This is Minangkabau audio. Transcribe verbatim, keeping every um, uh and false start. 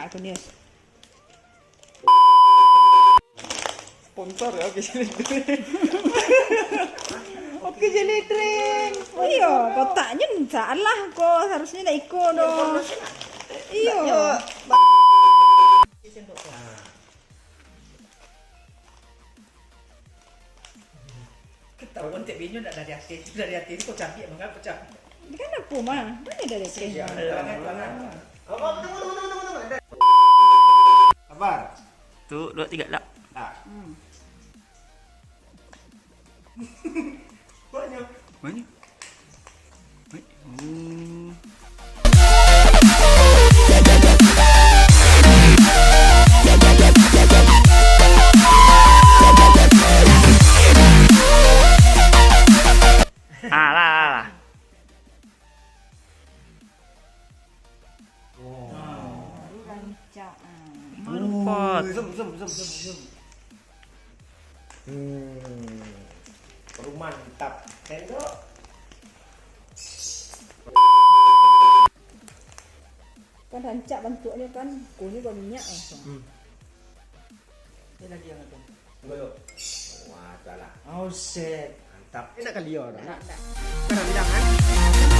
Aku ni. Sponsor ya, oke, Ciledreng. Oke, Ciledreng. Iyo, kotaknyo salah ko, harusnyo ndak iko doh. Iyo. Ketahuan tek benyo ndak dari ateh, dari ateh tu kau cabiak, mangapa kau cabiak? Kan aku mah, mana dari ateh? Siap. Tangan, tangan. Sabar. Tu, dua, tiga, dak. Dak. Hmm. Banyak. Banyak. Baik. Oh. Ah, lah, lah, lah. Baru rancak, ah. Baru pot. Zoom, zoom, zoom, zoom, zoom. Hmm. Baru mantap. Sendok. Kan rancak bantuaknyo kan, kuahnyo baminyak langsung. Hmm. Ini lagi yang itu. Tunggu dulu. Wah, salah. Oh, shit. Mantap. Enak kali ya, orang. Enak, enak. Sekarang bilang, kan?